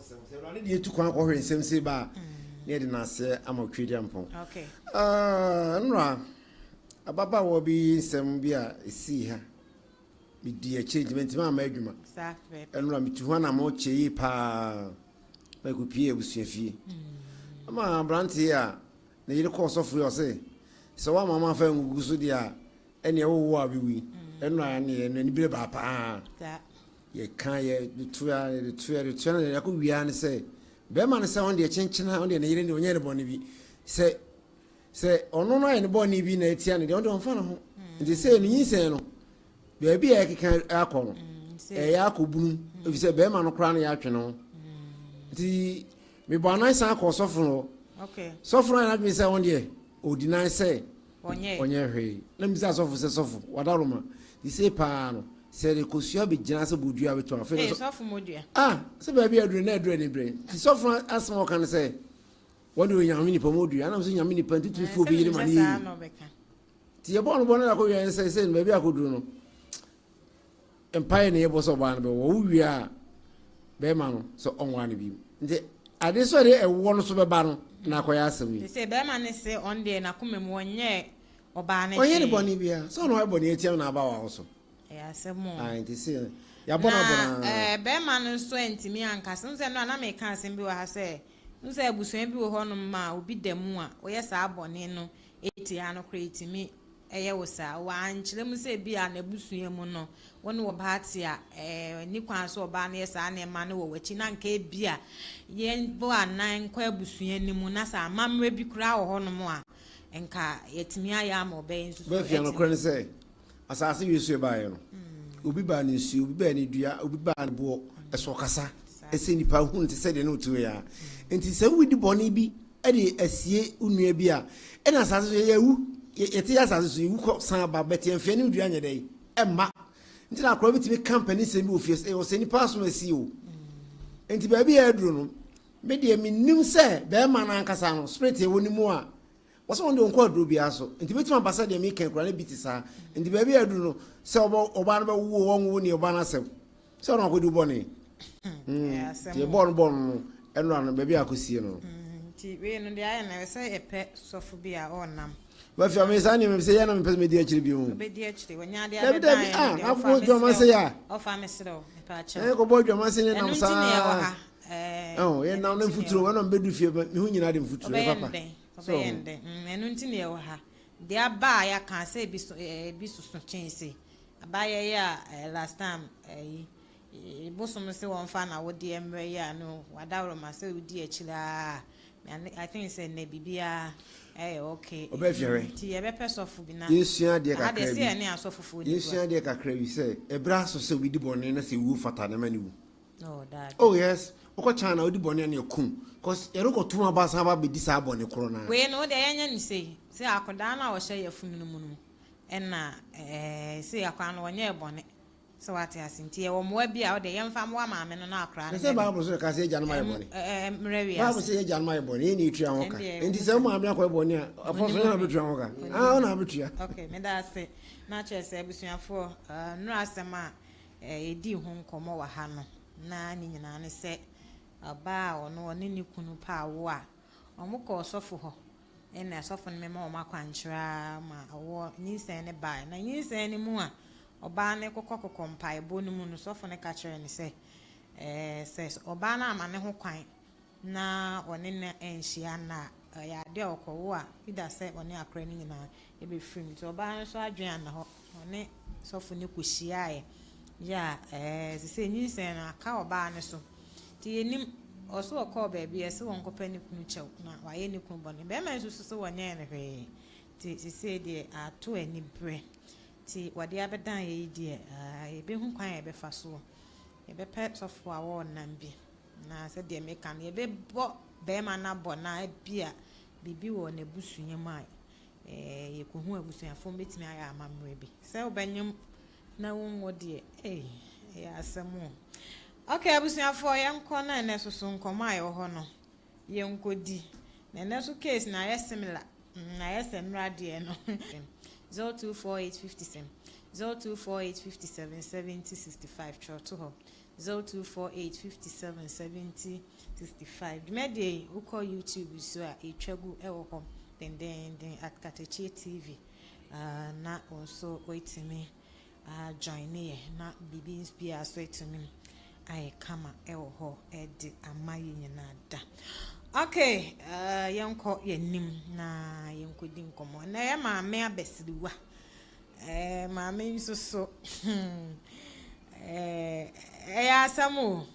Sɛ Awurade de yɛtu kwan kɔhwɛ nsɛm sei ba a, na yɛde n'aseɛ ama Otwedeampɔn. Nnora, ababaawa bi nsɛm bi a ɛsii ha, medi akyire nti mantumi amma adwuma. Nnora, metu ho anammɔn kyɛ yie paa na ɛkɔpie abusuafie. Ama aberanteɛ a ne yere kɔɔ sɔfo yi ɔse, sɛ woamma mamfa angugu so deɛ a, ɛneɛ wowo a wobɛwui. Nnora neɛ n'ani bere baa paa. Yɛka, yɛde toa, yɛde toa, yɛde toa, na yɛakɔ wie ara ne sɛ, bɛrima no sɛ ɔno deɛ kyenkyen a, ɔno deɛ ne yere deɛ ɔnyɛ ne bɔne bi. Sɛ sɛ ɔno no ayɛ ne bɔne bi na atia no deɛ, ɔno deɛ ɔmfa ne ho. Nti sɛ ne nyinsɛn no, baabi a ɛkeka akɔ no, ɛyɛ akɔ bunu, ɛfiri sɛ bɛrima no koraa no yɛatwe ne ho. Nti mebɔ anan san kɔɔ sɔfo no hɔ. Sɔfo no ayɛ n'adwene sɛ ɔno deɛ, ɔdi nan sɛ ɔnyɛ hwee. Na mebisa sɔfo sɛ, Sɔfo, w'adaworoma, te sei paa no, sɛ yɛde kosua bɛgyina sɛ bodua a, bɛtumi afei Ee, sɔfo modua. Ah, sɛ baabi a aduru na aduru ani bere. Nti sɔfo no asɛm a ɔka ne sɛ, wɔn deɛ onyame nipa modua. Ɛna sɛ nyame nipa nti tumi fi obi yere ma ne yie. Nti yɛbɔɔ no bɔ no akɔ wie sɛ sɛ baabi a akɔduru no, Mpaeɛ na yɛbɔ sɛ ɔbaa no bɛwɔ. Ɔwo wie a, bɛrima no sɛ ɔnwaa no bio. Nti ade sɛ ɔde ɛwoɔ no so bɛba no na akɔyɛ asɛm yi. Te sɛ bɛrima no se ɔno deɛ n'akoma mu ɔnyɛɛ ɔbaa no Ɔnyɛ ne bɔne biara. Sɛ ɔno wayɛ bɔne atia me na aba wɔ so. Ɛyɛ asɛm o. Ae nti se yɛabɔ no abɔ no Na ara. bɛrima no nso antumi ankasa. Wohu sɛ nnora na meka asɛm bi wɔ ha sɛ, wohu sɛ abusua bi wɔ hɔnom a obi da mu a woyɛ saa bɔne no tia no koraa ɛtumi ɛyɛ wo saa. Wankyerɛ mu sɛ ebia n'abusua mu no, wo ne ɔbaa te a, ɛnni kwan sɛ ɔbaa no yɛ saa nneɛma no wɔ w'akyi, na anka ebia yɛbɔ anan kɔ abusua no mu, na sɛ amammerɛ bi koraa wɔ hɔnom a, nka yɛatumi ayɛ ama ɔbaa yi nso so Bɛfia atumi. nokorɛ ne sɛ, asase wei so yɛbaeɛ no, obi baa ne nsuo, obi baa ne dua, obi baa ne boɔ, ɛso ɔkasa sɛ nnipa hu no te sɛ deɛ na ɔte wei ara. Nti sɛ wodi bɔne bi de asie wo nua bi a, ɛna asase so yɛwu, yɛte yɛ asase so yɛwu kɔ san ba, but yɛn fɛ ne dua nyɛ dɛn ɛmma. Nti na akora bi tumi ka mpanisɛm bi wɔ fie sɛ ɔsɛ nipa asom asi o. Nti baabi a aduro no, me deɛ menim sɛ bɛrima no ankasa no spirit ɛwɔ ne mu a wɔsɛ wɔn deɛ ɔnkɔ aduro biara so. Nti bɛtumi aba sɛ deɛ meka kura no bi te saa. Nti baabi a aduro no sɛ ɔbaa no bɛwo ɔnwo ne ɔbaa no asɛm. Sɛ ɔno akɔdi bɔne. Nti ɛbɔɔ no bɔɔ no no, ɛnora no baabi a akɔsie no. Nti wei no deɛ ayɛ no sɛ yɛpɛ sɔfo bi a ɔnam. Bafia me saa nneɛma sɛ yɛ na mepɛ sɛ medi akyire bio. Ɔbɛdi akyire wɔnyɛ adeɛ abɛdan dabi dabi ah na akɔbɔ adwama se ya. Ɔfa mesrɛ wo mepa akyɛw. Ɛyɛ kɔbɔ adwama se ne nam saa. Ɛno nti na yɛwɔ ha. Ɛho yɛ nam ne mfuturo wɔn na mbɛdu fie me ho nyinaa de mfuturo yɛ papa. Ɔbɛyɛ ndɛn ɔbɛyɛ ndɛn ɛno nti na yɛwɔ ha. Deɛ aba a yɛaka sɛ ebi soso kyɛn sei. Abayewa yi a last time ɛyi bosom se wɔmfa n'awodeɛ mmerɛ yi a no wadaworoma sɛ wodi akyire aa I think sɛ nnɛ biribiara ɛyɛ okay. Ɔbɛ fiɛrɛ. Nti yɛbɛpɛ sɔfo bi na. Yɛnsua adeɛ kakra bi. Aha deɛ sɛ yɛne asɔfofoɔ ni. Yɛnsua adeɛ kakra bi sɛ ɛberɛ aso sɛ obi di bɔne na sɛ wuo fata no ma no wu. Oh, daabi. Oh yes, wokɔ China wodi bɔne a na yɛkum. Cause yɛrekɔtom aba san ba bɛdi saa bɔne korɔ no ara. Wei no wodeɛ yɛnyɛ no sei, sɛ akwadaa no a ɔhyɛ yafunu no mu no Ɛna ɛɛ sei akwadaa no ɔnyɛɛ bɔne sɛ wate ase nti yɛwɔ mmoa bi a ɔde yɛmfa mmoa maame no na akwadaa no Na sɛ Bible so ka sɛ agyanom ayɛ bɔne. Ɛɛ mmerɛ wiase. Bible sɛ agyanom ayɛ bɔne yɛn na etua ho ka. Nti sɛ wo maame akɔyɛ bɔne a apɔsɔ yɛn na bɛtua ho ka. Ah wo na bɛtua. Okay meda ase na kyerɛ sɛ abusuafoɔ nnora asɛm a yɛdii ho nkɔmmɔ wɔ ha no na ne nyinaa ne sɛ ɔbaa a ɔno ɔne ne kunu pɛ awo a wɔkɔ ɔsɔfo hɔ Ɛnna asɔfo no mema wɔn akwankyerɛ ara ma ɔwɔ nyinsɛn no bae. Na nyinsɛn no mu a ɔbaa no rekokɔkokɔ mpaebɔ no mu no, sɔfo no ka kyerɛɛ no sɛ, ɛɛ, sɛ ɔbaa no amma ne ho kwan na ɔne no anhyia nna a, ɛyɛ ade a ɔkɔwo a, either sɛ ɔne akora no nyinaa bɛfiri mu. Nti ɔbaa no nso adwene anna hɔ, ɔne sɔfo no kɔhyiaeɛ. Yɛ a, ɛɛ, seesei nyinsɛn no aka ɔbaa no so. Nti yɛnnim. Ɔse ɔkɔɔ baabi a, ɛse wɔnkɔpɛ ne kunu kyɛw na wayɛ ne kunu bɔne. Bɛɛma yi nso so se wɔnyɛɛ no hwee. Nti sesei deɛ ato aniberɛ. Nti wɔde abɛdan yɛ yi deɛ, aah, yɛbɛhu kwan a yɛbɛfa soɔ. Yɛbɛpɛ sɔfo a ɔɔnam bi. Na sɛdeɛ meka no, yɛbɛbɔ bɛɛma no abɔ na ebia biribi wɔ n'abusua mu a, ɛɛ, yɛkɔhu abusuafoɔ bɛtumi ayɛ amammerɛ bi. Sɛ wobɛnyem na wonwo deɛ, ei, ɛyɛ asɛm o. Ok abusuafoɔ yɛnkɔ na ɛnɛ soso nkɔmmɔ a ɛwɔ hɔ no yɛnkɔdi. Na ɛnɛ so case no ayɛ similar, mm, ayɛ sɛ nnora deɛ no. 0248 57. 0248 57 70 65 twerɛ to hɔ 0248 57 70 65. Dwumadie yi wokɔ YouTube so a ɛtwa gu ɛwɔ hɔ dendenden at Katakyie TV na wo nso woatumi join ne yɛ na biribi biara so atumi ayɛ kama ɛwɔ hɔ ɛde ama yɛ nyinaa da. Okay, yɛnkɔ yɛnim na yɛnkɔdi nkɔmmɔ na yɛ maame abɛsiriwa maame nso so ɛyɛ asɛm o.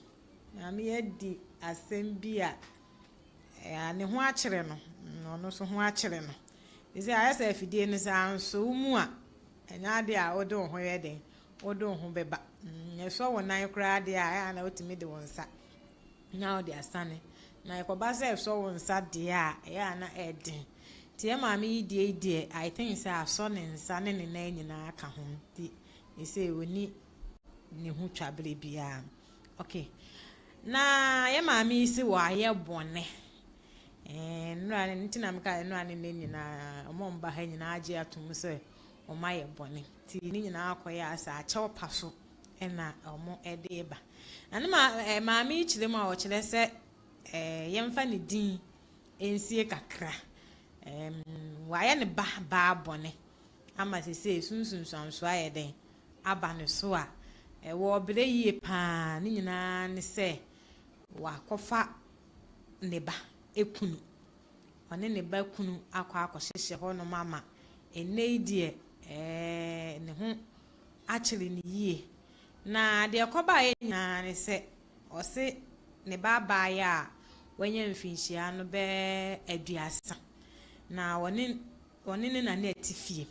Maame adi asɛm bi a ne ho akyerɛ no, ɔno nso ho akyerɛ no sɛ ayɛ sɛ afidie no sɛ anso wo mu a ɛnyɛ adeɛ a wode wo ho yɛ den wode wo ho bɛba. Ɛsɔ wo nan koraa deɛ a ɛyɛ na wotumi de wo nsa na wode asane na ɛkɔba sɛ ɛsɔ wo nsa deɛ a ɛyɛ a na ɛden. Nti yɛ maame yi deɛ I think sɛ asɔ ne nsa ne ne nan nyinaa ka ho nti ɛsɛ wɔni ne ho twa bere biara. Okay, na yɛ maame yi si wɔ bɔne nnura ne nti na meka nnura ne ne nyinaa ɔmo mba ha nyinaa agye atom sɛ ɔmo ayɛ bɔne nti ne nyinaa akɔyɛ asɛ akyɛw pa so ɛna ɔmo ɛde ba. Na ne ma maame yi kyerɛ mu a ɔkyerɛ sɛ yɛmfa ne din nsie kakra. Wayɛ ne ba baa bɔne ama sese sunsunsuanso ayɛ den aba ne so a ɛwɔ ɔbrɛ yie paa. Ne nyinaa ne sɛ wakɔfa ne ba ekunu, ɔne ne ba kunu akɔ akɔhyehyɛ hɔnom ama ɛnɛ yi deɛ ne ho akyere ne yie. Na deɛ ɛkɔbaeɛ nyinaa ne sɛ ɔse ne ba abaayɛ a wanya mfinhyia no bɛɛ 30 na ɔne ne nana ɛte fie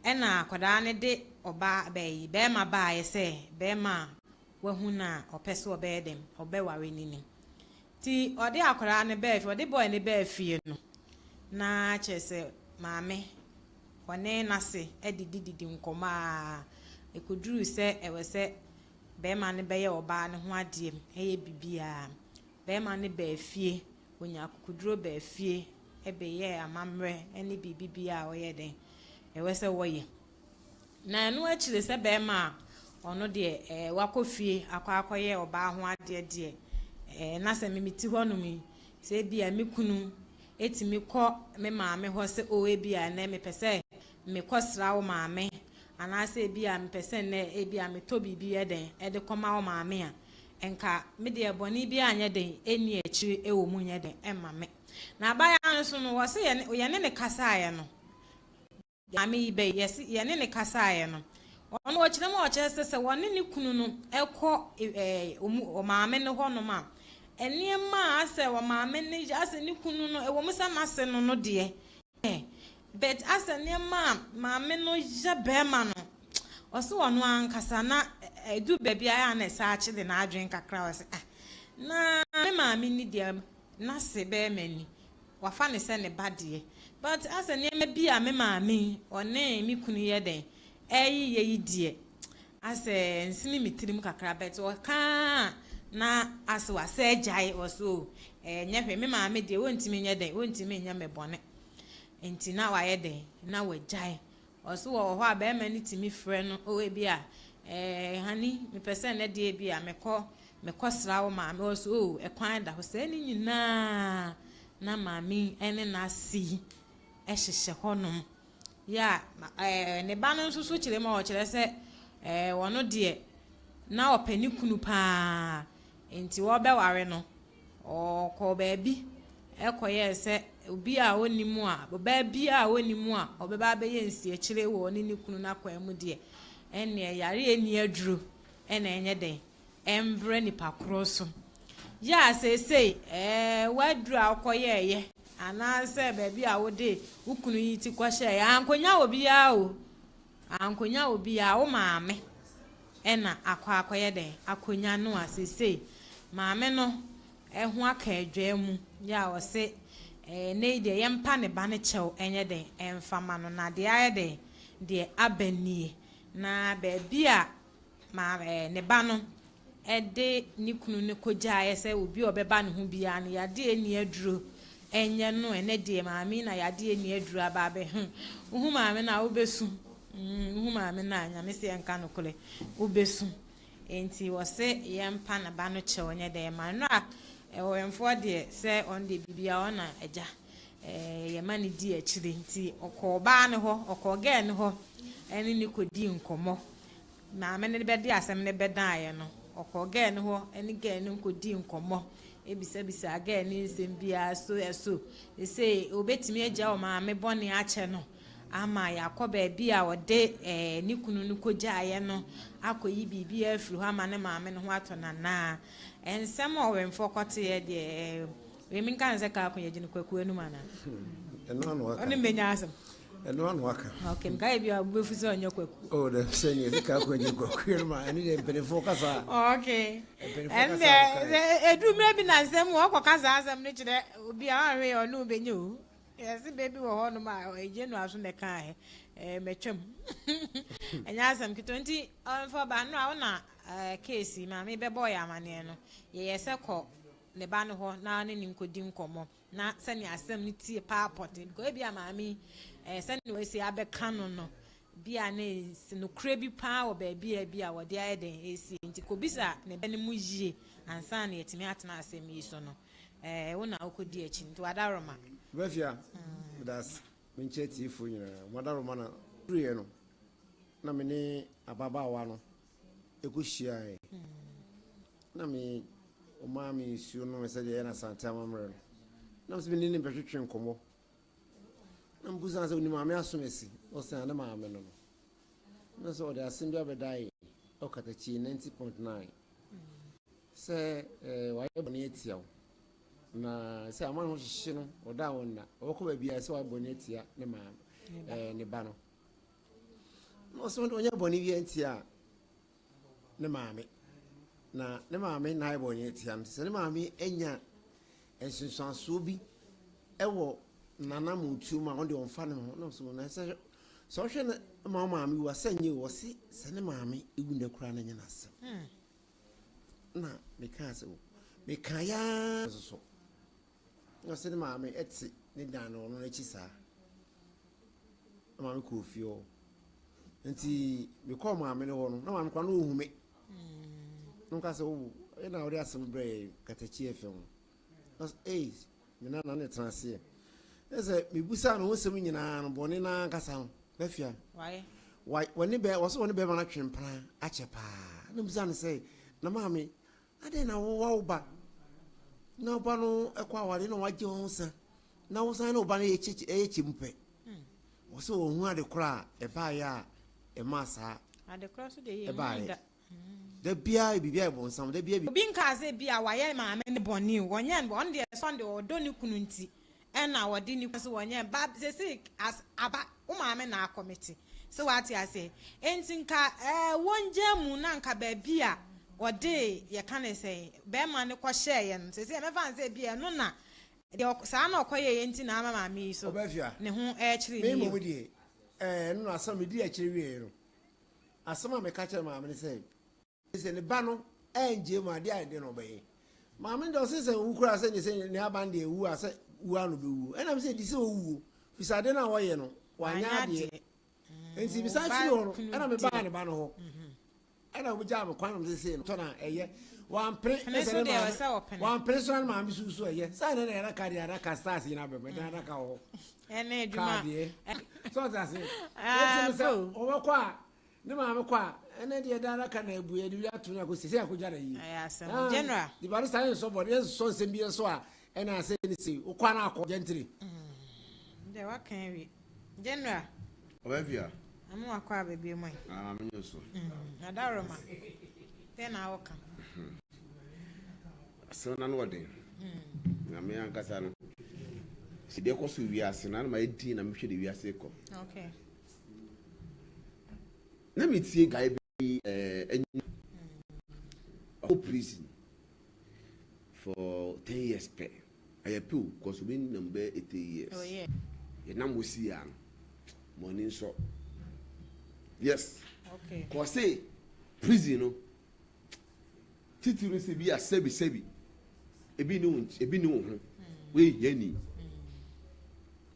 ɛna akwadaa no de ɔbaa bɛyi bɛrima baayɛ sɛ bɛrima a wahu na ɔpɛ sɛ ɔbɛyɛ dɛm ɔbɛware ne nim. Nti ɔde akwadaa no bɛɛ fie, ɔde bɔɔl no bɛɛ fie no na kyerɛ sɛ maame ɔne n'ase didididi nkɔmɔ a ɛkɔduru sɛ ɛwɔ sɛ bɛrima no bɛyɛ ɔbaa no ho adeɛ ɛyɛ biribiara. Bɛrima no bɛɛ fie, onya akokoduro bɛɛ fie ɛbɛyɛ amammerɛ ɛne biribi biara a ɔyɛ den ɛwɔ sɛ wɔyɛ. Na ɛno akyire sɛ bɛrima a ɔno deɛ wakɔ fie akɔ akɔyɛ ɔbaa ho adeɛ deɛ na sɛ mimi ti hɔnom yi sɛ ebi a me kunu etumi kɔ me maame hɔ sɛ o ebi a ɛnɛ mepɛ sɛ mekɔ sra wo maame anaasɛ ebi a mepɛ sɛ nnɛ ebi a metɔ biribi yɛ den ɛde kɔma wo maame a nka me deɛ bɔne bi anyɛ den ɛnni akyire ɛwɔ mu nyɛ den ɛmma me. Na abaayewa no nso no wɔsɛ yɛne ne kasaeɛ no maame yi bɛyi yɛsi yɛne ne kasaeɛ no ɔno ɔkyerɛ mu a ɔkyerɛ sɛ wɔne ne kunu no ɛkɔ ɔmu ɔmaame no hɔnom a nneɛma a asɛ ɔmaame ne asɛ ne kunu no ɛwɔ mu sɛ n'ase no deɛ but asɛ nneɛma a maame no yɛ bɛrima no ɔsɛ ɔno ankasa na ɛdu baabi a na ɛsɛ akyere n'adwene kakra. Ɔsɛ ah, na me maame ni deɛ n'ase bɛrima ni wafa ne sɛ ne ba deɛ, but asɛ nneɛma bi a me maame ɔne me kunu yɛ den ɛyi yɛ yi deɛ asɛ nsini mi tirim kakra. But ɔkaa na asɛ wasɛ agyae ɔsɛ o nyɛ hwɛ me maame deɛ wɔntumi nyɛ den wɔntumi nyɛ me bɔne nti na wayɛ den na wagyae. Ɔso wɔ hɔ a bɛrima no tumi frɛ no o ebi a honey, mepɛ sɛ nnɛ deɛ bi a mekɔ sra wo maame. Ɔso o ɛkwan da hɔ sɛ ne nyinaa na maame ne n'ase yi ɛhyehyɛ hɔnom yɛ a ne ba no nso so kyerɛ mu a ɔkyerɛ sɛ ɔno deɛ na ɔpɛ ne kunu paa nti wɔbɛware no ɔkɔ baabi ɛkɔyɛɛ sɛ obi a ɔnim a ɔbaa bi a ɔnim a ɔbɛba abɛyɛ nsiakyire wɔ ɔne ne kunu n'akwan mu deɛ ɛnneɛ yare ani aduro ɛna ɛnyɛ den ɛmbrɛ nipa korɔ so yɛ a seesei waduro a wokɔyɛɛyɛ anaasɛ baabi a wode wo kunu yi ti kɔhyɛɛ ankonya obiara o ankonya obiara wo maame ɛna akɔ akɔyɛ den akonya no a seesei maame no ɛho aka adwa mu yɛ a ɔse ne yi deɛ yɛmpa ne ba ne kyɛw ɛnyɛ den ɛmfa ma no na deɛ ayɛ den deɛ aba nie. Na baabi a maa ne ba no ɛde ne kunu no kɔgyaeɛ sɛ obi a ɔbɛba ne ho biara no yadeɛ ni aduro ɛnyɛ no ɛnɛ deɛ maame na yadeɛ ni aduro aba abɛho wohu maame no a wobɛsu. Wohu maame no a, Nyame se yɛnka nokorɛ, wobɛsu. Enti wɔse yɛmpa ne ba no kyɛw nyɛ dɛn ma no a, ɔwɛmfoɔ deɛ sɛ ɔno deɛ biribiara ɔna agya yɛma no di akyire. Nti ɔkɔɔ ɔbaa no hɔ, ɔkɔɔ girl no hɔ ɛne no kɔdii nkɔmmɔ. Maame no bɛde asɛm no bɛdaeɛ no, ɔkɔɔ girl no hɔ ne girl no kɔdii nkɔmmɔ, bisabisaa girl no nsɛm biara so ɛso sɛ ɔbɛtumi agya ɔmaame bɔne akyɛ no ama yɛakɔ baabi a ɔde ne kunu no kɔgyaeɛ no akɔyi biribiara afiri hɔ ama ne maame no ho atɔ no anaa. Nsɛm a ɔwɛmfoɔ kɔteeɛ deɛ, wei menka no sɛ kaa ko yɛgye no kwaku anum anaa? Ɛno ano aka. Ɔne mmɛnya asɛm. Ɛno ano aka. Okay, mka yɛ bi a wobɛfu sɛ ɔnyɛ kwaku. Oh, dɛ sɛ ne yɛsɛ kaa ko yɛgye kwaku anum a, ɛne deɛ mpanimfoɔ kasa. Okay. Ɛnde ɛduru mmerɛ bi na nsɛm wɔkɔ kasa asɛm no kyerɛ obi a ɔnhwɛ yɛ ɔne wobɛnya o. Yɛse bɛ bi wɔ hɔnom a ɛgye no aso na ɛka ahɛ ɛɛ mɛtwam. Ɛnyɛ asɛm ketewa nti ɔmfa ba no a wo na keesi maame bɛbɔɔ yɛ amaneɛ no yɛyɛ sɛ kɔ ne ba no hɔ na ne ne nkɔdi nkɔmmɔ na sɛnea asɛm no tie paa pɔtee because ebi a maame yi ɛɛ sɛnea wɔasi abɛka no no bi a ne nokorɛ bi paa wɔ baabi a bi a wɔde ayɛ dɛn esie nti kɔbisa ne ba no mu yie ansa na yɛtumi atena asɛm yi so no ɛɛ wo na wokɔdi akyi nti wadaroma. Bɛfia das menkyɛ tiefoɔ nyinaa wadaroma na duruiɛ no na me ne ababaawa no ɛkɔhyiaeɛ na me ɔmaa me nsuo nom sɛdeɛ ɛyɛ no Asante amammerɛ no na mesɛ mene ne bɛtwetwe nkɔmmɔ na mbusa sɛ ɔni maame asom asi ɔsɛ ne maame no no na sɛ ɔde asɛm bi abɛdae ɔkatakyie 90.9 sɛ wayɛ bɔne atia wo na sɛ ama ne ho hyehye no ɔda a ɔnna ɔbɛkɔ baabi a sɛ wayɛ bɔne atia ne maame ne ba no na ɔsɛ ɔnyɛ bɔne bi antia ne maame na ne maame na ayɛ bɔne atia no sɛ ne maame anya nsunsuansoɔ bi ɛwɔ nana mu tuo mu a ɔno deɛ ɔmfa ne ho na ɔsɛ na sɛ sɛ ɔhwɛ ne ma maame wu asɛ nye wɔ se sɛ ne maame ewu ne koraa na nyɛ n'asɛm na mekaa sɛ o mekaa yaa nso na ɔsɛ ne maame ɛte ne dan no ɔno n'akyi saa na maame kɔɔ fie hɔ nti mekɔɔ maame no hɔ no na maame koraa na ɔhu me na ɔka sɛ o ɛna ɔde asɛm brɛ yɛ katakyi fm na ɔsɛ ei me nana ne tena aseɛ ɛsɛ mebusa no ho nsɛm nyinaa no bɔne no ankasa no bɛfia wɔne bɛ wɔsɛ wɔne bɛrima no atwe mpena akyɛ paa na mebusa no sɛ na maame adɛn na wowa wo ba na wo ba no ɛkɔ aware na wagye ho sa na wo san ne wo ba no yɛ kyɛ mu pɛ wɔsɛ wɔn ho ade korɔ a ɛbaeɛ a ɛmaa saa ɛbaeɛ da biara biribi ayɛ bɔnsam da biara. Obi nkaa sɛ bi a wayɛ maame ne bɔne o, wɔnyɛ no ɔno deɛ sɔn deɛ ɔdɔ ne kunu nti ɛna wɔde ne kunu so wɔnyɛ ba sese as aba wo maame na akɔmete sɛ wate aseɛ nti nka ɛɛ wɔngya mu na nka baabi a wɔde yɛka ne sɛ bɛrima no kɔhyɛɛ yɛ no sese ɛmɛfa ne sɛ bi ɛno na deɛ saa na ɔkɔyɛ yɛ nti na ama maame yi so ne ho ɛkyerɛ ne yie. Deɛ ɛɛ no na asɛm mi di akyire wie no asɛm a meka kyerɛ maame ne sɛ sɛ ne ba no ɛngye mu adeɛ a ɛde no ɔbɛyɛ maame no deɛ ɔsɛ sɛ owu koraa sɛ ne sɛ ne aban deɛ ewu a sɛ wu ano bɛwu ɛnam sɛ edi sɛ owuo fisa adeɛ no a wɔyɛ no wanyɛ adeɛ nti bisa firi hɔ no ɛna me baa ne ba no hɔ ɛna obi gyaa me kwan na me sɛ no tɔ na ɛyɛ wampere ɛsɛ ne maame wampere so na ne maame so so ɛyɛ saa na ɛna adaka deɛ adaka stars nyinaa bɛm ɛdan adaka wɔ hɔ ɛne adwuma kaadeɛ sɛ ɔte ase ɛnti sɛ ɔbɛkɔ a ne maame kɔ a ɛnɛ deɛ ɛdan adaka na ebu yɛ de wi ato ne akɔsi sɛ akɔgya na yie ɛyɛ asɛm general dibade saa yɛ nsɔ bɔ yɛ nsɔ nsɛm bi nso a ɛna asɛ ne se wokɔ ana akɔ gyɛntiri. Deɛ waka awie general. Ɔbɛfia. Amo wakɔ abɛbie mu yi. Ah, menye so. Adaroma. Dɛn na awɔka? Asɛm na no ɔden. Nyame ankasa no. Si deɛ kɔ so wiase na ma yɛ din na mehwɛ de wiase kɔ. Okay. Na metie guy bi ɛɛ ɔkɔ prison for 10 years pɛ. Ɛyɛ pew cause obi nam bɛyɛ 80 years. Oh yeah. Yɛnam wɔ si ya no. Mo ani nsɔ. Yes. Okay. Kɔse prison no titiri sɛ bi a sɛbi sɛbi ebi ne wo ebi ne wo ho wei hia ni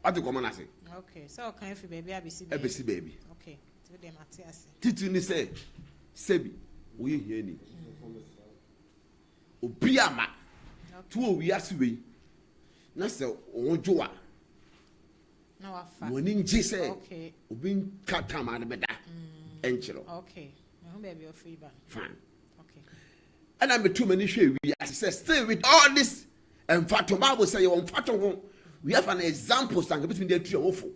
ɔte kɔmɔ n'ase. Okay. Sɛ ɔkan fi baabi abɛsi baabi. Ɛbɛsi baabi. Okay. Titiri ne sɛ sɛbi woyɛ hiani. Obi ama to wɔ wiase wei na sɛ wo ho dwo a wɔn ani ngye sɛ obi nka tam a no bɛda nkyerɛ wo. Fine. Ɛna metu m'ani hwɛ wiase sɛ still with all this mfato Bible sɛ yɛwɔ mfato ho we have an example sanka bitumi de atu yɛn ho fo.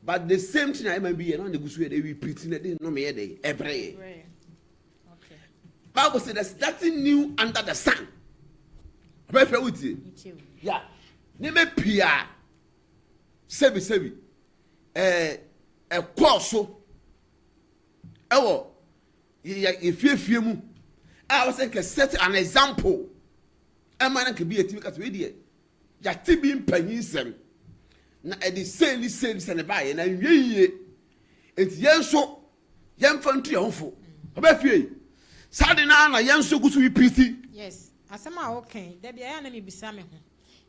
But the same thing a ɛma bi yɛ na ɔna gu so yɛ de repeat na de nnome yɛ de ɛbrɛ yɛ. Bible say there's nothing new under the sun. Ɔbɛfrɛ wo tie. Ya nneɛma pii a sɛbi sɛbi ɛɛ ɛkɔɔ so ɛwɔ yɛ yɛfiefie mu a wɔsɛ nka set an example ɛma na nka bi yɛtumi kasa wei deɛ yɛate bi mpanyin nsɛm na ɛde sei ne sei ne sɛ ne baayɛ na nwie yie nti yɛn nso yɛmfa ntu yɛn ho fo ɔbɛ fie saa de naa na yɛn nso gu so repeat. Yes, asɛm a woka yi, da bi ɛyɛ a na mebisa me ho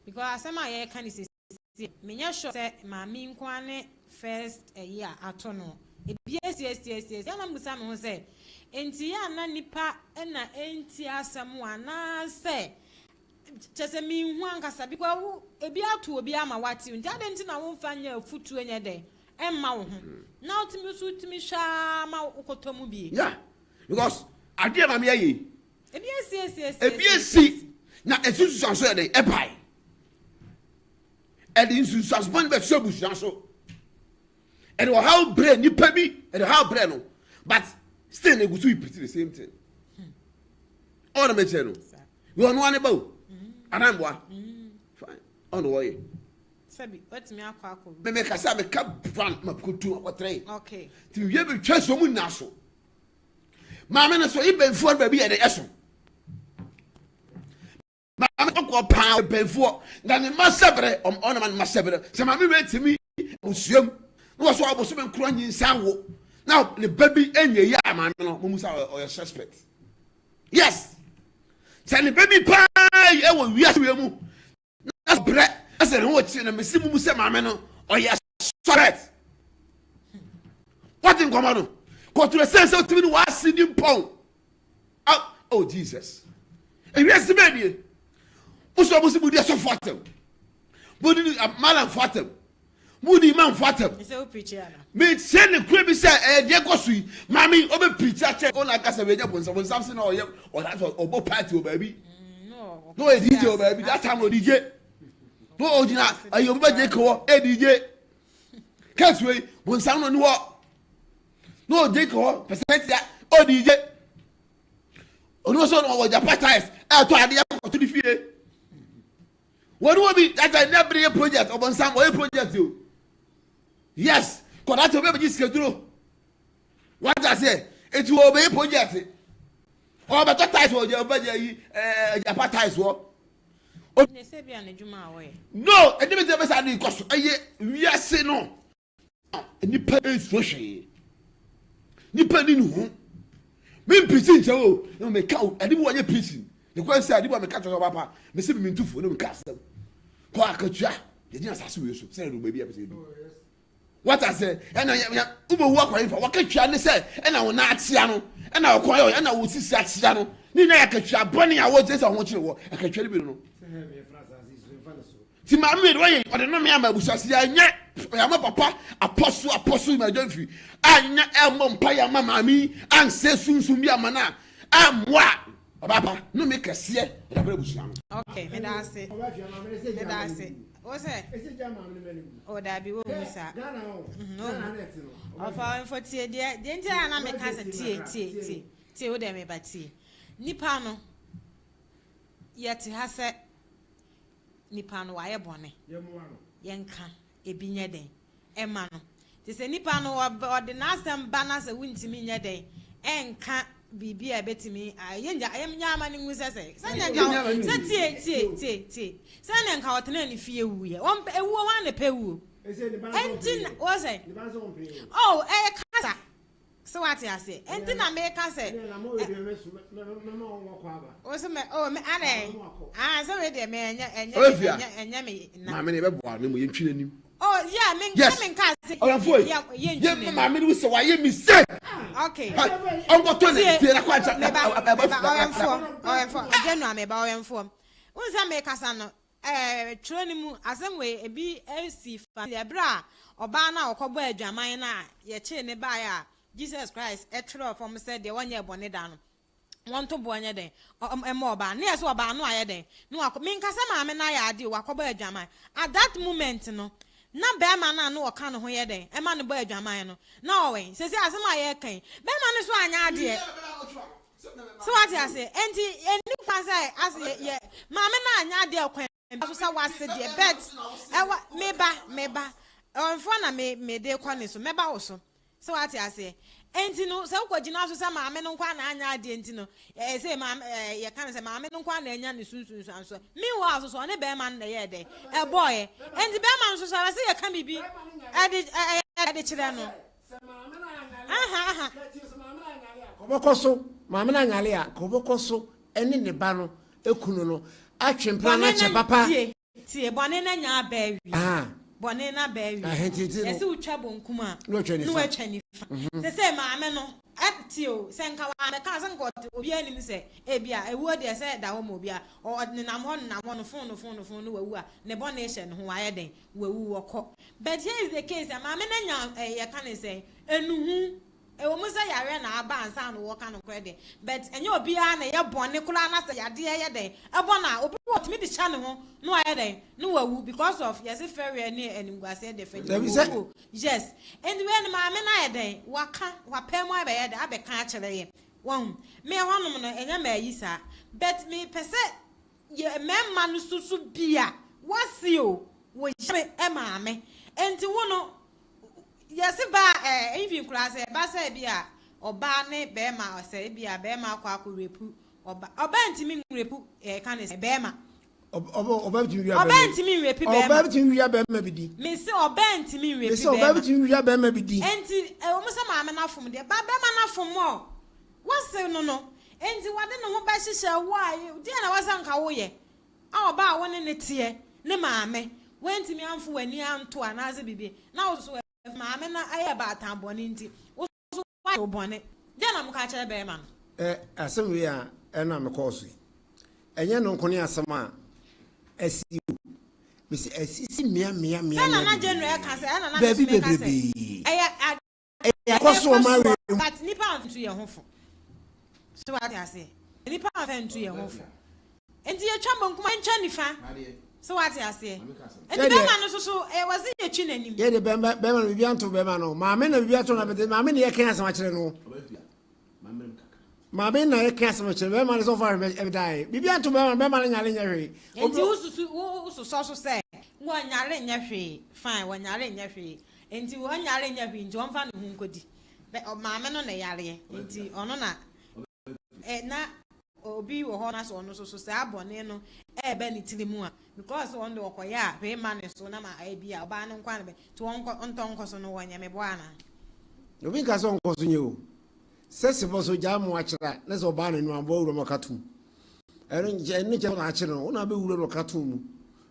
because asɛm a yɛreka no sisi menyɛ sure sɛ maame yi nko ara ne first ɛyi a ato no. Ebi asi asi asi asi. Ɛyɛ a na mebisa me ho sɛ, enti yɛ a na nipa na ɛntie asɛm anaasɛ Kyerɛ sɛ minhu ankasa because wo ebi ato obi ama wate nti adɛn nti na womfa nyɛ afutuo nyɛ dɛn ɛmma wo ho na wotumi nso wotumi hwɛ ara ma wokɔtɔ mu bie. Yeah, because adeɛ maame ayɛ yi. Ebi esi esi esi. Ebi esi na esi nsusuanso yɛ dɛn ɛbae. Ɛde nsusuanso bɔne bɛso abusua so. Ɛde ɔhaw brɛ nipa bi, ɛde ɔhaw brɛ no but still na egu so repeat the same thing. Ɔna mɛkyerɛ no. Wei ɔno ara ne ba o. Anaa mboa? Fine. Ɔno wɔyɛ. Sɛbi, watumi akɔ akɔ. Me me kasa me ka van ma kotu akɔtrɛ. Okay. Ti wie me twa so mu nyinaa so. Maame no so yi bɛnfoɔ baabi yɛ de ɛso. Maame kɔkɔɔ paa bɛnfoɔ na ne mma sɛbrɛ ɔna ma ne mma sɛbrɛ sɛ maame wei tumi abusua mu na wɔsɔ abosome nkoro nyinsa wo na ne ba bi nyɛ yi a maame no mo mu sɛ ɔyɛ suspect. Yes. Sɛ ne ba bi paa ɛwɔ wiase wei mu na brɛ ɛsɛ ne ho kyerɛ na mesi mu sɛ maame no ɔyɛ suspect. Wɔte nkɔmɔ no kɔtoro sɛ sɛ otumi ne w'ase di mpɔn. Oh, oh Jesus. Ewiase bɛɛ nie. Wosɔ mo si mo di asɔfo atɛm. Mo di malamfo atɛm. Mo di imamfo atɛm. Mekyerɛ ne kura bi sɛ ɛyɛ deɛ kɔ so yi. Maame ɔbɛ pirikyi akyɛ. Ɔna akasa wei nyɛ bonsam. Bonsam se na ɔyɛ ɔda ɔbɔ party wɔ baabi. Na ɔyɛ DJ wɔ baabi. That time ɔ DJ. Na ɔgyina ɛyɛ obi bɛgye kɔ ɛ DJ. Kɛse wei bonsam na ɔni hɔ. Na ɔgye kɔ hɔ pɛsɛ tia ɔ DJ. Ɔno nso na ɔwɔ japa tiles ɛtɔ adeɛ akɔto ne fie. Wɔn wɔ bi data ne bere yɛ project ɔbɔnsam ɔyɛ project o. Yes, kɔda te obi abɛgye sikaduro. Wata aseɛ, eti wɔ ɔbɛyɛ project. Ɔbɛtɔ tiles wɔ ɔbɛgye yi ɛɛ japa tiles wɔ. No, ɛdi bi sɛ ɛbɛsa adi kɔ so ɛyɛ wiase no. Nipa nsuro hwee. Nipa ni ne ho. Me mpirikyi nkyɛn o, na meka o, ade bi wɔnyɛ preaching. Ne kwan sɛ ade bi a meka kyerɛ ɔba pa, mese me mentufo na meka asɛm. Kɔ akatua, yɛgyina asase wei so, sɛ ɛdu baabi a pɛsɛ edu. What I say, ɛna yɛ yɛ wobɛwu akɔ nfa, wakatua ne sɛ ɛna wo nan akyea no, ɛna ɔkɔn yɛ ɛna wo sisi akyea no, ne nyinaa yɛ akatua bɔne a wɔgyina sɛ ho kyerɛ wɔ, akatua no bi no. Ti maame wei de wayɛ ɔde nnome ama abusua sɛ yɛanyɛ yɛama papa apɔso apɔso ma adwa mfiri anyɛ ɛmmɔ mpa yɛ ama maame yi ansɛ sunsum bi ama no a ammoa ɔbaa pa nnome kɛseɛ ɔde abrɛ abusua no. Ok, meda ase. Meda ase. Wo sɛ? O dabi wo mu saa. Ɔfa mfo tie deɛ deɛ nti a na meka sɛ tie tie tie tie wo deɛ meba tie. Nipa no yɛte ha sɛ nipa no wayɛ bɔne, yɛnka ebi nyɛ dɛn ɛma no. Nti sɛ nipa no ɔde n'asɛm ba na sɛ wontumi nyɛ dɛn ɛnka biribi a ɛbɛtumi yɛnya yɛnya ama no nhu sɛ sɛ sɛnea nka sɛ tie tie tie tie sɛnea nka ɔtena ne fie wuiɛ wɔn ewuo wɔn na pɛ wuo ɛnti na wɔ sɛ oh ɛyɛ kasa. So wate aseɛ? Enti na meka sɛ. Wo so mɛ oh me adɛn? Ah sɛ wei deɛ mɛ ɛnyɛ ɛnyɛ ɛnyɛ ɛnyɛ me na. Maame no yɛbɛboa no mu yɛntwi n'anim. Oh yeah, me Yes. me nka sɛ Ɔyɛnfo yi, yɛ yɛ yɛ ntwi maame no sɛ wayɛ mistake. Okay. Ɔnkɔtɔ ne tie na kɔ akyɛ. Meba meba ɔyɛnfoɔ ɔyɛnfoɔ General meba ɔyɛnfoɔ. N sɛ mekasa no ɛɛ twerɛ no mu asɛm wei ebi esi fa ɛberɛ a ɔbaa no a ɔkɔbɔ adwaman no a yɛkyee ne baeɛ a Jesus Christ ɛtwerɛ fam sɛ deɛ wɔnyɛ bɔne da no wɔnto boɔ nyɛ dɛn ɛma ɔbaa no, ne yɛ sɛ ɔbaa no ayɛ dɛn na wakɔ. Menka sɛ maame no ayɛ adeɛ o, wakɔbɔ adwaman. At that moment no, na bɛrima no a na ɔka ne ho yɛ dɛn ɛma no bɔ adwaman no na ɔwɛn sɛsɛ asɛm a yɛreka yi, bɛrima no so anyɛ adeɛ sɛ wate ase. Enti ɛni kwan sɛ ase yɛ maame no anyɛ adeɛ kwan so sɛ wase deɛ, but ɛwɔ meba meba ɔnfoɔ na me me de kɔ ne so, mɛba wo so sɛ wate aseɛ. Enti no sɛ wokɔ gyina so sɛ maame no nkwa na anya adeɛ nti no, ɛɛ sɛ maame yɛka no sɛ maame no nkwa na anya ne sunsunsuanso. Meanwhile so so ɔne bɛrima no na ɛyɛ dɛ ɛbɔɔyɛ, enti bɛrima no so so ɛwɔ sɛ yɛka biribi ɛde ɛde kyerɛ no aha aha. Kɔbɔkɔ so maame no anyale a, kɔbɔkɔ so ɛne ne ba no ekunu no atwe mpena no akyɛ papa. Tie tie, bɔne no nya aba awie. Ah. Bɔne no aba awie. Ah, nti no yɛsɛ wotwa bonkum a na watwa na nifa. Watwa nifa sɛ sɛ maame no ɛte o, sɛ nka wamɛka sɛ nka ɔte obi anim sɛ ebi a ewuo deɛ sɛ da hɔ ma obi a ɔ nenam hɔ nenam hɔ no fon no fon no fon no wawu a, ne bɔne hyɛ ne ho, wayɛ den wawu wɔkɔ. But here is the case a maame no nya yɛka ne sɛ enuhu ɛwɔ mu sɛ yareɛ na aba ansa na wɔka no korɛ deɛ, but ɛnyɛ obiara na ɛyɛ bɔne koraa na sɛ yadeɛ yɛ dɛn ɛbɔ na obi wɔ tumi de hyɛ ne ho na wayɛ dɛn na wawu because of yɛsɛ fɛreɛ ne animguaseɛ deɛ fɛ. Dabi sɛ owuo, yes. Nti wei no maame no ayɛ dɛn waka wapɛ mu abɛyɛ dɛn abɛka akyerɛ yɛ wɔn me hɔnom no ɛnyɛ ma ayi saa, but mepɛ sɛ yɛ mmarima no soso bi a wasi o wɔ yere maame. Nti wo no yɛsi ba even koraa sɛ ɛba sɛ bi a ɔbaa ne bɛrima sɛ ebi a bɛrima akɔ rape ɔba, ɔbaa ntumi nrape ka ne sɛ bɛrima. Ɔbaa bitumi wia ɔbaa bɛrima. Ntumi nrape ɔbaa bɛrima. Bitumi wia bɛrima bi di. Mesi ɔbaa ntumi nrape mesi ɔbaa bɛrima. Bitumi wia bɛrima bi di. Nti ɛwɔ mu sɛ maame n'afom deɛ ba bɛrima n'afom ɔ wɔsi no nti wɔde ne ho bɛhyehyɛ wo a, deɛ na wɔsɛ nka woyɛ a ɔbaa a wɔne ne teɛ ne maame wɔntumi amfo w'ani anto anaasɛ biribi na wo so maame na ayɛ baatan bɔne nti wo so wayɛ wo bɔne deɛ na mo ka kyerɛ bɛrima no. Asɛm wei a ɛna mekɔɔ so yi, ɛnyɛ no nko ne asɛm a asi o, mesi asisi mmea mmea mmea. Sɛ nana mmea General ɛka sɛ ɛna nana baabi so meka sɛ bebrebe. Ɛyɛ ade ɛkɔ so ɔma wei. But nipa ntu yɛn ho fo so, wate ase, nipa nfɛ ntu yɛn ho fo nti yɛtwa bonkum ntwa nifa so, wate aseɛ, nti bɛrima no soso ɛwɔ sɛ yɛtwi n'anim. Yɛde bɛrima bɛrima no biribi anto bɛrima no, maame na biribi ato na bɛte maame na yɛka asɛm akyerɛ no, maame na yɛka asɛm akyerɛ bɛrima no sɛ ɔfa hwɛ ɛdae biribi anto bɛrima no, bɛrima no nyare nyɛ hwee. Nti wosusu wososɔ so sɛ wɔnyare nyɛ hwee, fine, wɔnyare nyɛ hwee, nti wɔnyare nyɛ hwee nti wɔmfa ne ho nkɔdi maame no na yareɛ nti ɔno na na obi wɔ hɔ na sɛ ɔno nso so saa bɔne no ɛɛbɛ ne tiri mu a, because ɔno de ɔkɔyɛ a hwee ma ne so na ma ebi a ɔbaa no nkwa no bɛ nti wɔnkɔ ntɔ nkɔ so no wɔnyɛ me boa ana? Obi nka sɛ ɔnkɔ so nyɛ o, sɛ sebɔ so gyaa mo akyerɛ a na sɛ ɔbaa n'anim aboa wura mu ɔka tom, ɛno nkyɛ ɛno nkyɛ na akye no wo na abɛwura no ɔka tom mu,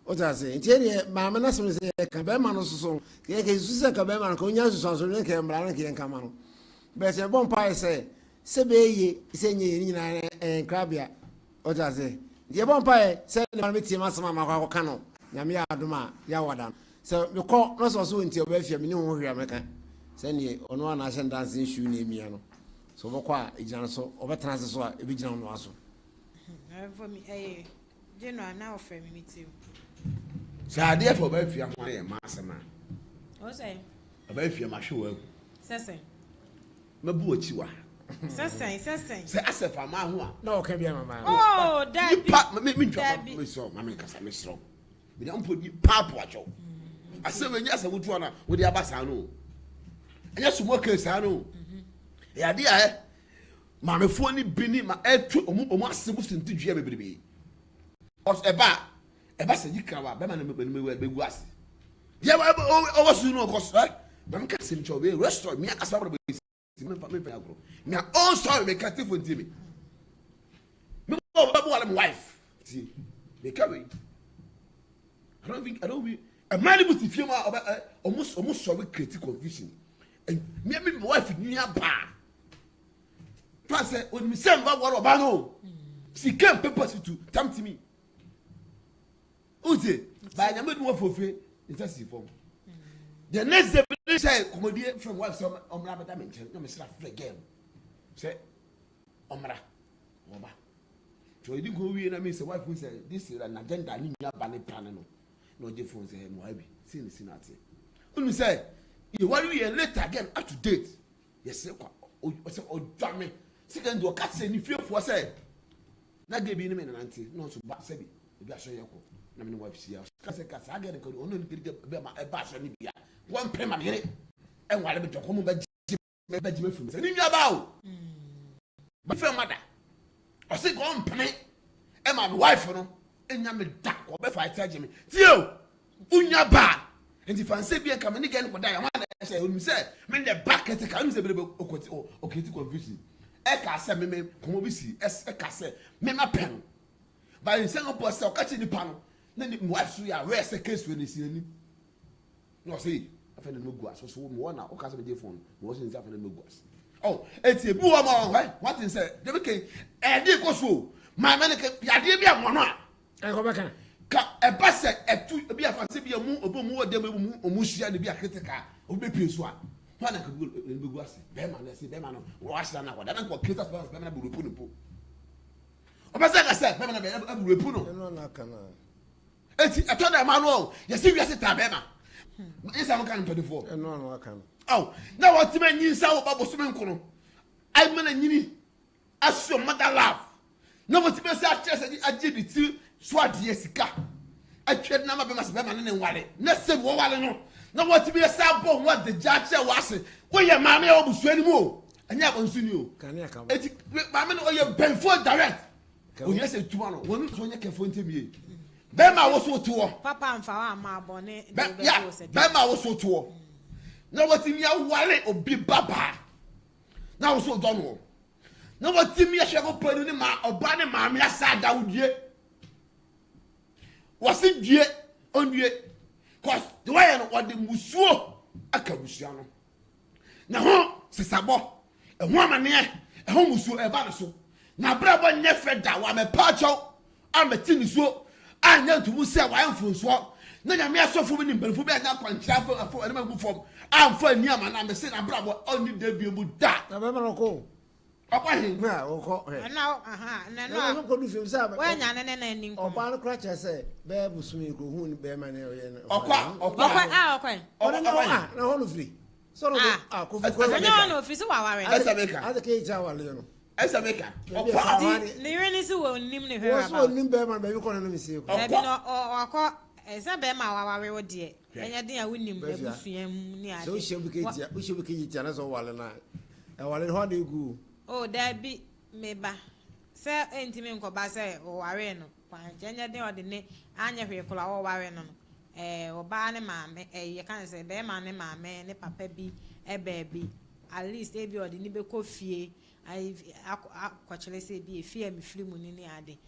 wote ase. Nti ɛdeɛ maame no asɛm sɛ yɛka bɛrima no soso yɛka susu sɛ ka bɛrima no ka onya nsusuanso no nka mmara no nka yɛnka ma no bɛɛ sɛ yɛbɔ mpaeɛ sɛ bɛyɛ sɛ nyɛ yɛn nyinaa ɛyɛ nkrabea, wote ase. Nti yɛbɔ mpaeɛ sɛ ne ma no bɛtie m'asɛm a makɔ akɔka no. Nyame yɛ adom a yɛawɔ da no sɛ mekɔ na sɛ ɔso nti ɔbɛyɛ fia mene ho hwee a mɛka sɛneɛ ɔno a naahyɛ no danse nsuo na ɛmia no sɛ ɔbɛkɔ a ɛgyina no so, ɔbɛtena ase so a ɛbɛgyina no so. General na ɔfrɛ me, me ti. Sɛ adeɛ fɛ ɔbaa fia ho ayɛ ma asɛm a O sɛ ɔbaa fia ma hwɛ wɔ agu. Sɛsɛn. Mɛbu akyi wa. Sɛsɛn sɛsɛn. Sɛ asɛ fa maa ho a na ɔka bi ama maa. Oh, dabi. Nipa me ntwa Dabi. Mesrɛ ma me nkasa, mesrɛ menya mpo nipa apo akyɛw asɛm ɛnyɛ asɛm wotoa no a wode aba saa no o, ɛnyɛ somɔ ke saa no o, ɛyɛ adeɛ a maamefoɔ no bi ne ma ɛto ɔmo ase mo sente dua bebrebe ɔs ɛba a ɛba sɛ yi krawa bɛma no bɛnu bɛgu ase deɛ ɔwɔ so no ɔkɔ so ɛ maame ka sɛm kyɛw bɛyɛ restaurant mi akasa bɔ bɛsi mefa mefa agorɔ na ɔn sɔre meka te fo ntie me me bɔ bɛ bɔ wale me wife tie meka wei. I don't even. Mmaa no bi te fie mu a ɔbɛ ɛ ɔmo ɔmo sɔre create confusion. Mmea bi wife nua baa. Fa sɛ onim sɛ mba wɔre ɔbaa no. Sika mpepa si tu tam timi. Ose baa nyame dum wɔfɔfe nsa si fam. The next day bi sɛ kɔmɔdie from wife sɛ ɔmmra bɛda me nkyɛn na mesra frɛ girl sɛ ɔmmra wɔba. Nti ɔyɛ di nkɔmɔ wie na mi sɛ wife sɛ this is an agenda ne nua ba ne pra ne no. Na ɔgye phone sɛ mo abi sei ne si na ateɛ. Wonu sɛ yɛware wie later again up to date yɛsɛ kwa ɔsɛ ɔdwa me sika nti ɔka kyerɛ ne fiefoɔ sɛ na gay bi ne me nanante na ɔnso ba sɛbi ebi asɔ yɛ kɔ na me ne wife hyia ɔka sɛ ka saa gay no ɔno ne kiri bɛ ma ɛba asɔ ne bia wɔmpere ma me yere ɛnware me dɔkɔ mo bɛgye bɛgye me firi me sɛ ne nua ba o bɛfɛ ma da ɔse ka ɔmpene ɛma me wife no ɛnya me da ka ɔbɛfa ɛte agye me tie o wonya ba nti fansɛ bi nka me ne gɛ no kɔda yɛ ho ana ɛhyɛ onim sɛ me ne ba kɛte ka onim sɛ bere ɔkɔti ɔkɛti confusion ɛka sɛ me me kɔmɔ bi si ɛka sɛ me ma pɛ no ba nsɛn ɔpɔ sɛ ɔka kyerɛ nipa no na ne wife so yɛ aware sɛ case wɔ ne si n'anim Na ɔse afei na megu ase so mewɔ na woka sɛ megye phone mewɔ sɛ nti afei na megu ase oh eti ebi wɔ ma ɔhwɛ wate sɛ dabi ke ɛde kɔ so o maame no ke yadeɛ bi amoa no a ɛkɔ bɛka ka ɛba sɛ ɛtu ebi afa sɛ bi ɔmu obi ɔmu wɔ dɛm ebi mu ɔmu hyia ne bi a critical obi bɛ pie so a hɔn na nka bi bɛgu ase bɛrima no ɛsɛ bɛrima no wɔ ahyɛ na akɔda na nka ɔkiri sɛ bɛrima no bɛ repu no po ɔbɛ sɛ ka sɛ bɛrima no bɛ repu no ɛno na aka no Eti ɛtɔ da ma no ɔ yɛsi wiase taa bɛrima nyinsa mo ka no mpanyinfoɔ. Ɛno ano aka no. Ɔ na wɔtumi anyinsa wɔ ba bosome nkono ayima na nyini aso mother love na wɔtumi ase akyerɛ sɛ agye ne ti so adeɛ sika atwa de nama bɛma sɛ bɛrima ne ne nware na sɛ wɔware no na wɔtumi ase abɔ ho adagya akyerɛ wɔ ase woyɛ maame a wɔ busua no mu o ɛnyɛ abɔnsoni o eti maame no ɔyɛ mpanyinfoɔ direct. Ohia sɛ tuma no wɔn nso nyɛ kɛfo ntɛm yie. Bɛrima a woso toɔ. Papa nfa wa ama abɔne de wobɛgye wo sɛ. Bɛrima a woso toɔ na wɔtumi aware obi babaa na woso dɔ no na wɔtumi ahwɛ kɔ pɛnu ne ma ɔbaa ne maame asa ada wo due wɔsi due ondue cause de wɔyɛ no wɔde musuo aka busua no. Ne ho sesabɔ, ɛho amaneɛ, ɛho mmusuo ɛba ne so. N'abrabɔ nyɛ fɛ da, wamɛpa akyɛw, ammɛte nisuo, anyɛ ntomu sɛ wayɛ mfonsoɔ, na Nyame asɔfoɔ bi ne mpanimfoɔ bi anyɛ akwankyerɛ amfa amfa anim angu fam, amfa anni ama no, ammɛse n'abrabɔ ɔnni da bio mu da. Na bɛma no kɔ o. Ɔkɔ he? Na ɔkɔ hɛ. Ɛno aha, na ɛno a. Na ɔkɔ du fam sɛ. Wɔanya ne ne na ani nkɔmɔ. Ɔbaa no kora kyerɛ sɛ bɛyɛ bosome yi kɔ ohun bɛrima ne ɔyɛ no. Ɔkɔ a ɔkɔ a. Ɔkɔ a ɔkɔ. Ɔne na a na hɔ no firi. Sɔrɔ do a kofi kɔ. Ɛnyɛ hɔ na ofiri so waware. Ɛsɛ mi ka. Ase kee kya awale no. Ɛsɛ mi ka. Ɔkɔ a. Ne yere ne si wɔ onim ne hwɛ aba. Wɔn so onim bɛrima baabi kɔ no no mi si kɔ. Baabi na ɔkɔ ɛsɛ bɛrima a waware wo deɛ. Ɛnyɛ den a wonim abusua mu ne ade. Sɛ wohyia obi ketia, wohyia obi ketia na sɛ ɔwale no a, ɛwale no hɔ na egu o. Oh, daabi, me ba. Sɛ ɛntumi nkɔba sɛ wɔwaree no kwan nkyɛn, ɛnyɛ den ɔde ne anyɛ hwee koraa wɔware no no, ɛɛ, ɔbaa ne maame, ɛɛ, yɛka no sɛ bɛrima ne maame ne papa bi baabi, at least ebi ɔde ne bɛkɔ fie, akɔ akɔkyerɛ sɛ ebi efie a mefiri mu ni ne ade.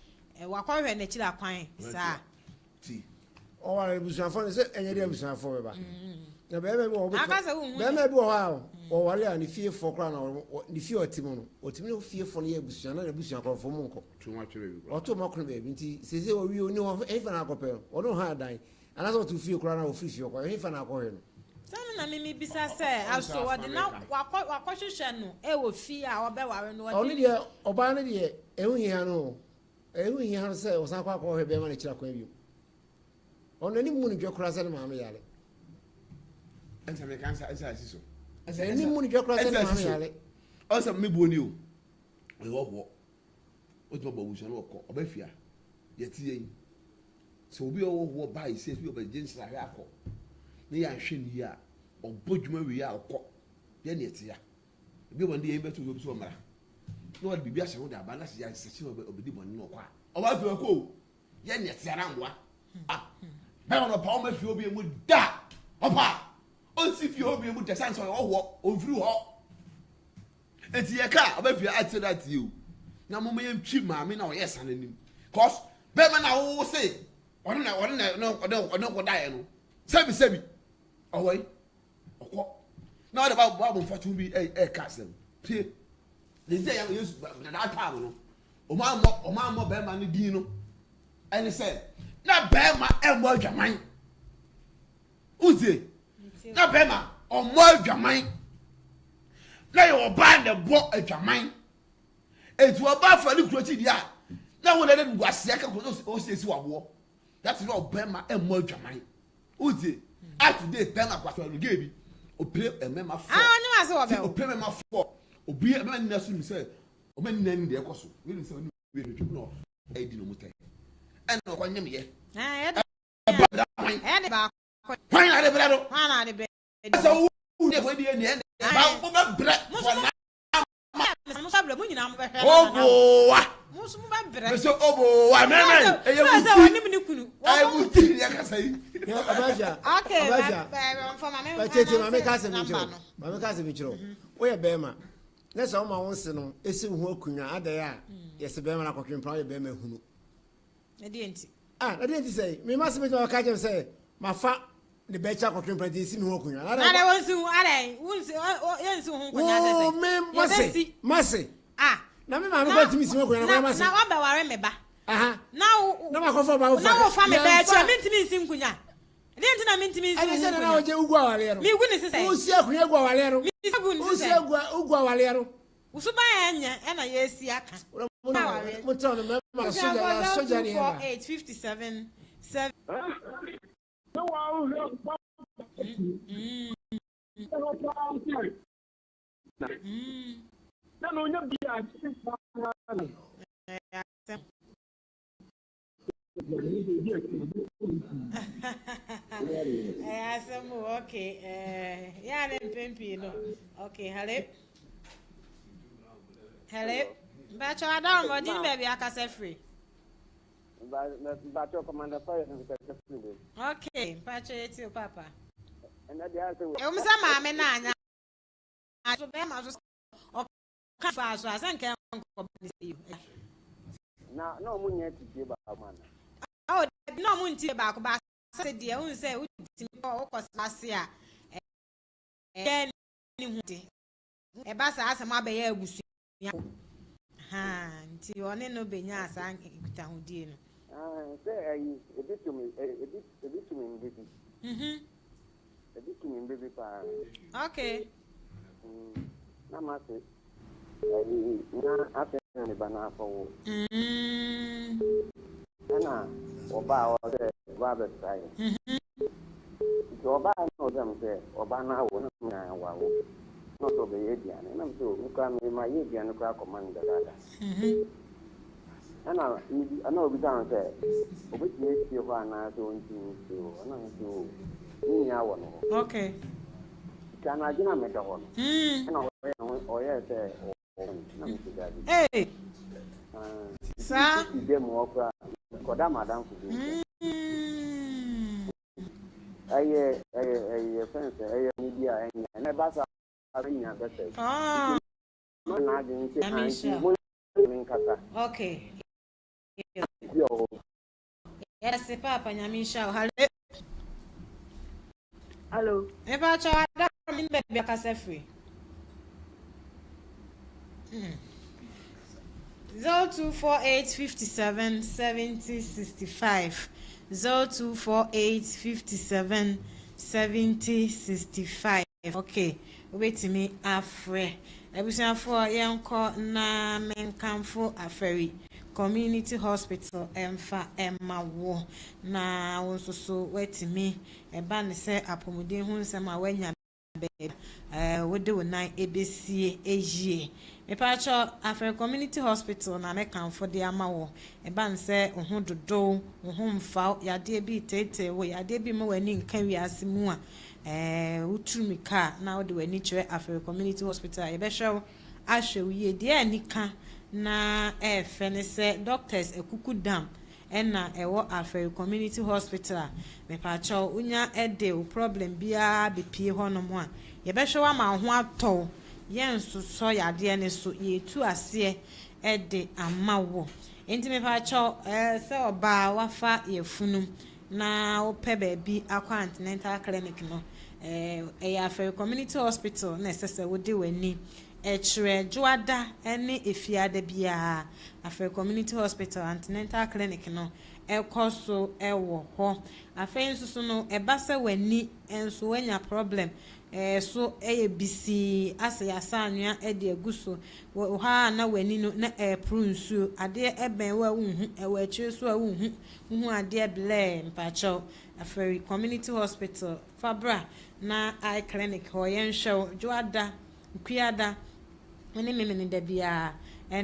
Ɛ, wakɔhwɛ n'akyiri akwan saa. ti. Ɔware abusuafoɔ no sɛ ɛnyɛ de abusuafoɔ bɛba na bɛrima bi wɔ hɔ bɛrima bi wɔ hɔ a wɔware a ne fiefoɔ koraa na ne fie ɔte mu no ɔtumi ne fiefoɔ no yɛ abusua na n'abusua korɔfoɔ mu nkɔ ɔto wɔn akono baabi nti sese wɔwie oni hɔ ɛhefa na akɔpɛ no ɔne ɔha adan anaasɛ ɔte fie koraa na ɔfiri fie ɔkɔ ɛhefa na akɔhwɛ no. Sɛn na mimi bisa sɛ aso ɔde na wakɔ wakɔhwehwɛ no ɛwɔ fie a ɔbɛware no ɔde. Ɔno deɛ ɔbaa no deɛ ɛho hia no. Ɛho nhia no sɛ ɔsan kɔ akɔhwɛ bɛrima no akyiri akwan bio. Ɔno n'ani mmu no dwɛ koraa sɛ ne maame yare. Ɛnsa meka nsa ɛnsa asi so. N'ani mmu no dwɛ koraa sɛ ne maame yare. Ɔsɛ me buo ni o. Ɔyɛ ɔhoɔ. Ɔtumi ɔbɔ abusua no ɔkɔ ɔbɛ fia. Yɛte yɛn. Sɛ obi ɔwɔ hoɔ baa esi ebi ɔbɛ gye nsrahwɛ akɔ. Ne yɛ anhwɛ ne yie a ɔbɔ dwuma wie a ɔkɔ. Yɛ ne yɛte ya. Ebi wɔ hɔ no deɛ yɛbɛto obi sɛ ɔmmra na ɔde biribi ahyɛ ho de aba na sɛ yɛasɛkye na ɔbɛdi bɔne na ɔkɔ a ɔba afei ɔkɔ o yɛ nea ɛte ara mmoa ah bɛrima no ɔpa ɔma fie obi mu da ɔpa ɔnsi fie obi mu da sane sɛ ɔyɛ ɔhoɔ ɔmfiri hɔ eti yɛ kaa ɔbɛ fie ate da ate o na mo yɛntwi maame na ɔyɛ sa n'anim cause bɛrima na awowo se ɔne na ɔne na ɔne ɔne kɔdaeɛ no. Sɛbi sɛbi ɔwɔ yi ɔkɔ na ɔde ba ba mfɔto bi ɛka asɛm tie ne sɛ yɛn Yesu na that time no ɔmo ammɔ ɔmo ammɔ bɛrima no din no ɛne sɛ na bɛrima ɛmmɔ adwaman wotie na bɛrima ɔmmɔ adwaman na yɛ ɔbaa na ɛbɔ adwaman eti ɔbaa fa ne kuro akyi deɛ a na wɔn na ɛde guaseɛ ka kuro ɔsi esi wɔ aboɔ. That is why ɔbɛrima ɛmmɔ adwaman. Wotie? Up to date bɛrima kɔ asɔre no gay bi. Opere mmarima fɔ. Ah, ɔnyɛ wase wɔ bɛwo. Opere mmarima fɔ. Obi mmarima nyinaa so nim sɛ ɔma nyinaa nim deɛ ɛkɔ so. Wei nim sɛ ɔne wei no twam na ɔyɛ di na ɔmo tɛ. Ɛna ɔkɔ nyem yɛ. Ɛbɔ bra hwan? Hwan na ade brɛ no? Hwan na ade brɛ? Sɛ wo nyɛ fɔ deɛ nea ɛna ba wo bɛ brɛ fɔ na. Obowa. Mese obowa mɛmɛ ɛyɛ muti ɛyɛ muti ni ɛkasa yi. Ɔbɛfia ɔbɛfia tete maame ka asɛm nkyerɛ o maame ka asɛm nkyerɛ o woyɛ bɛrima ne sɛ ɔma wo nse no esi wo ho akonnwa adɛn a yɛsɛ bɛrima no akɔtwe mpena woyɛ bɛrima hunu. Ɛdeɛ nti. Ah, ɛdeɛ nti sɛ me ma se bɛtumi aka kyerɛ sɛ mafa ne bɛkyɛ akɔtwe mpena nti esi me ho akonnwa. Na dɛ wɔnsi ho adɛn wonsi yɛnsi ho nkonnwa sɛ sɛ. Wo me mase mase. Ah. Na me maame kɔ tumi si ho akonnwa na kɔyɛ mase. Na wabɛware me ba. Aha. Na wo na makɔfa ba wofa. Na wofa me ba akyi a mentumi nsi nkonnwa. Ɛdeɛ nti na mentumi nsi ho nkonnwa. Ɛne sɛ na wogye ugu awareɛ no. Megu ne sesɛ. Wosi akonnwa gu awareɛ no. Mesi gu ne sesɛ. Wosi ugu awareɛ no. Wo suban a ɛnyɛ ɛna yɛresi aka. Abusuafoɔ 0248 57 7. Ɛyɛ asɛm o, okay. Eh, yɛ a ne mpɛn pii no. Okay, hello. Hello. Mpakyɛ ada wɔn ɔdi ne baabi akasa firi. Mpakyɛ Commander Fire no kasa firi de. Okay, mpakyɛ yɛ ti o papa. Ɛnna deɛ asɛ wɔ. Ɛwom sɛ maame na anya. So bɛrima so Ɔka faa so a, sɛ nka ɛnkɔ ba ne sɛ yi o. Na na ɔmo nyɛ titie baako ana? Oh dabi na ɔmo ntie baako ba asase deɛ wohu sɛ wotumi kɔ wokɔ sra ase a ɛyɛ ne ho de ɛba saa asɛm abɛyɛ abusua ha nti ɔne no bɛnyaa saa nkitahodie no. Sɛ ayi ebi tumi ebi ebi tumi mbe bi. Mhm. Ebi tumi mbe bi paa. Okay. Na mase ayi na afei na me ba no akɔwo. Ɛna ɔbaa hɔ sɛ ɔba abɛsra yɛn. Nti ɔbaa na ɔbisa me sɛ ɔba no awo na me na wawo. Na ɔsɛ ɔbɛyɛ aduane. Na me sɛ me koraa me mayɛ aduane koraa akɔma no dadaada. Ɛna mebi ɛna ɔbisa no sɛ ɔbɛtumi asie hɔ anaasɛ ɔntumi nsie hɔ. Ɛna me sɛ o ne nua wɔ no hɔ. Okay. Nti anadwo na meda hɔ no, ɛna ɔyɛɛ ne ho ɔyɛɛ sɛ ɔwɔ me na mese daabi. Hey! Ah, nti Saa. mesi dɛm hɔ koraa mekɔda m'adamfo bi nkyɛn. Ɛyɛ ɛyɛ ɛyɛ fɛn sɛ ɛyɛ ne bi a ɛnyɛ ɛna ɛba saa nya bɛsɛe. Oh. Nti ma n'adwene sɛ Nyame ah nti nhyira. mo ne me nkasa. Okay. Bi wɔ hɔ. Yɛdase paapa Nyame nhyira wo. Hallo. Hello. Mepa kyɛw ada me baabi akasa firi. 0248 57 70 65 0248 57 70 65 Okay, wobɛtumi afrɛ. Abusuafoɔ yɛnkɔ na menkamfo Afari Community Hospital mfa mma wo na wo nso so woatumi ɛba no sɛ apɔmuden ho nsɛm a woanya baabi a wode wo nan ɛbɛsie yie. Mepakyɛ Afari Community Hospital na mɛkamfo de ama wo. Ɛba no sɛ wo ho dodow, wo ho mfa wo, yadeɛ bi reteetee wo, yadeɛ bi mma w'ani nka wiase mu a, Wotu mmirika a na wode w'ani kyerɛ Afere Community Hospital a, yɛbɛhwɛ wo ahwɛ wo yie. Deɛ anika na ɛyɛ fɛ ne sɛ doctors akukudam na ɛwɔ Afere Community Hospital a, mepakyɛw wonya de wo problem biara bɛpue hɔnom a, yɛbɛhwɛ wo ama wo ho atɔ wo. Yɛnsosɔ yadeɛ no so, yɛretu aseɛ de ama wo. Enti mepakyɛw sɛ ɔbaa wafa yafunu. na wopɛ baabi akɔ antenatal clinic no, ɛyɛ Afɛri Community Hospital na ɛsɛ sɛ wode w'ani kyerɛ. Dwoada ne Efiada biara, Afɛri Community Hospital antenatal clinic no kɔ so wɔ hɔ. Afei nso so no, ɛba sɛ w'ani nso woanya problem, so yɛ bisii asɛ yɛasa anwea de agu so, wɔ hɔ ara na w'ani no na ɛreporo nsuo, adeɛ bɛn wo a wonhu, ɛwɔ akyire nso a wonhu, wohu adeɛ blɛɛ, mpakyɛw, Afari Community Hospital, fa bra na Eye Clinic hɔ yɛnhwɛ wo, Dwoada, Kuada ne Memeneda biara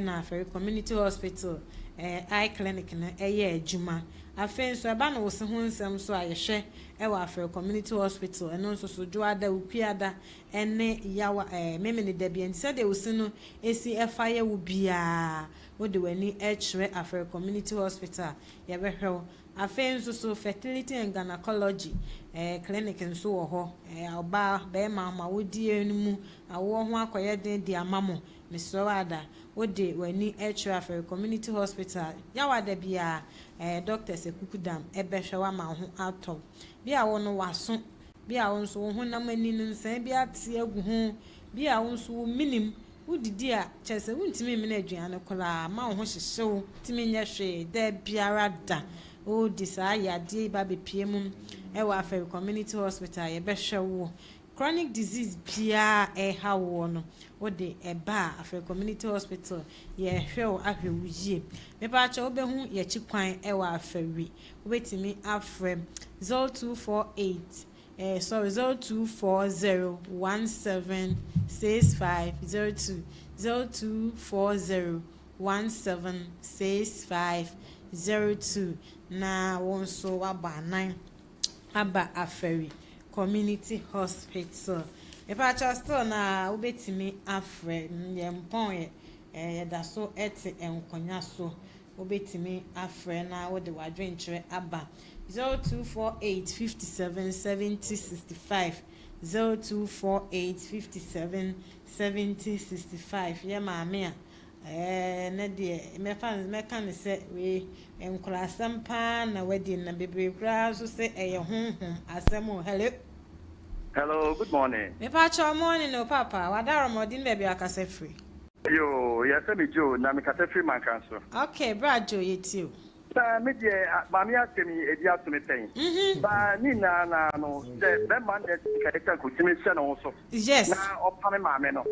na Afari Community Hospital Eye Clinic no yɛ adwuma. Afei nso ɛba no wo se ho nsɛm nso a yɛhwɛ wɔ Afari Community Hospital, ɛno nso so Dwoada, Wukuada ne Yawa Memeneda biara. Nti sɛdeɛ wo se no si fa yɛ wo biara, wode w'ani kyerɛ Afari Community Hospital a, yɛbɛhwɛ wo. Afei nso so fertility and gynecology clinic nso wɔ hɔ. Ɔbaa, barima, mo awodie no mu awoɔ ho akɔyɛ den de ama mo. Mesrɛ wo ada, wode w'ani kyerɛ Afɛre Community Hospital Yawada biara, doctors akukudam bɛhwɛ wo ama wo ho atɔ wo. Bi a wo no w'aso, bi a wo nso wo honam ani no nsɛe bi ate agu ho, bi a wo nso wo menem Wodidi a, kyerɛ sɛ wuntumi mmene aduan no koraa, ma wo ho hyehye wo, wuntumi nyɛ hwee da biara da. Wode saa yadeɛ yi ba bɛpue mu wɔ Afɛri Community Hospital a, yɛbɛhwɛ wo. Chronic disease biara a ɛreha woɔ no, wode ba a, Afɛri Community Hospital, yɛrehwɛ wo ahwɛ wo yie. Mepaakyɛw wobɛhu yɛakyi kwan wɔ Afɛri. Wobɛtumi afrɛ 0248 Eh sorry 0240 17 65 02 0240 17 65 02 na wo nso woabɔ anan aba Afari Community Hospital. Mepakyɛw still na wobɛtumi afrɛ yɛn mpɔn yɛ yɛda so te nkonnwa so. Wobɛtumi afrɛ na wode w'adwenkyerɛ aba 0248 57 70 65, 0248 57 70 65. Yɛ maame a, ɛɛ ne deɛ mɛfa no mɛka no sɛ wei nkorasɛm paa na wadi na bebree koraa nso sɛ ɛyɛ honhom asɛm o. Hello. Hello, good morning. Mepakyɛw morning o papa, w'adaworoma ne baabi a wakasa firi. Yoo, yɛfrɛ me Joe na mekasa firi Mankanso. Ok, bra Joe yɛtie o. Saa me deɛ maame asɛm yi ebi ato me pɛn. Ba ne nyinaa naa no sɛ bɛma no deɛ nka yɛ sɛ nka otumi hyɛ ne ho so. Yes. Na ɔpame maame no.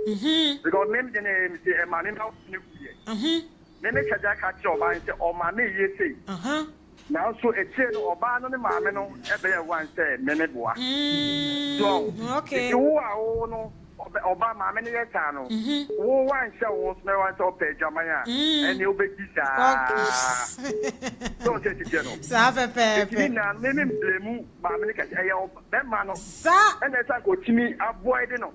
Because me deɛ ne me se maame ma ne wuiɛ. Me me ka gya ka kyerɛ ɔbaa no sɛ ɔmaame yie sei. Nanso akyire no ɔbaa no ne maame no bɛyɛɛ one sɛ me me boa. So ɔho? Okay. Nti wo a wo no ɔba maame no yɛ saa no, wo wanhyɛ wo ho so na wanhyɛ sɛ ɔpɛ adwaman a, ɛnneɛ wobɛdi saa. So ɔho sɛ ɛteteɛ no? Saa pɛpɛɛpɛ. Nti ne nyinaa no me me mblame maame no kɛse, ɛyɛ bɛma no. Saa. Ɛna ɛsɛ anka ɔtumi avoid no.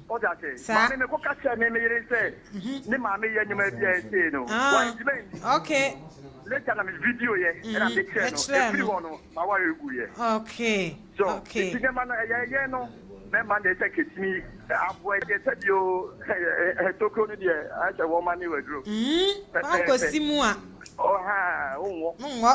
Wote ase? Saa. Maame mekɔ ka kyerɛ me me yere sɛ ne maame yɛ nneɛma bi a ɛsei no, wantumi anni. Okay. Later na me video yɛ ɛna me kyerɛ no. Ɛkyerɛ Ɛfiri no. hɔ no m'aware gu yɛ. Okay. So Okay. nti nneɛma no ɛyɛ yɛn no mɛma deɛ sɛ ketumi aboa deɛ sɛ bio tokuro no deɛ ayɛ sɛ wɔma ne waduro. Pɛpɛɛpɛ. Wankɔsi mu a. Ɔha wonwɔ. Wonwɔ.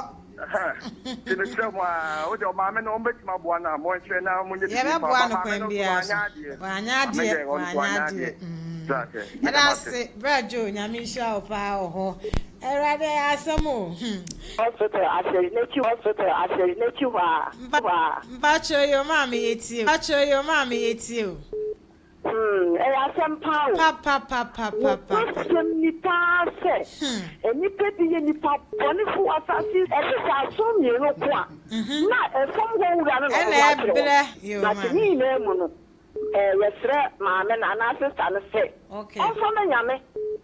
Nti mesrɛ mo a wode ɔmaame no ɔmbɛtumi aboa no a monhwɛ na monyɛ biribi mfa Yɛbɛboa no maame kwan no nso biara so. wanyɛ adeɛ. Wanyɛ Maame adeɛ, deɛ ɔno nso wanyɛ wanyɛ adeɛ. adeɛ. So ase. Yɛda Meda mo ase. ase, Bra Joe, Nyame nhyira wo paa wɔ hɔ. Awurade ɛyɛ asɛm o, hmm. Hospital ahyɛ n'akyi hospital ahyɛ n'akyi hɔ a Mpa hɔ a. mpakyɛw yoo maame yɛtie o. Mpakyɛw yoo maame yɛtie o. Hmm, ɛyɛ asɛm paa o. Papapapapapa. Nokwasɛm ni paa sɛ, nnipa bi yɛ nnipa bɔnefo wɔ asase yi so. Ɛte sɛ ason mmienu ko a na fam hɔ wura no na Ɛna ɔwɔ akyerɛ ɛbrɛ wɔn. yoo But ne maame. nyinaa mu no, yɛsrɛ maame no anaa sista no sɛ Okay. ɔmfa ma Nyame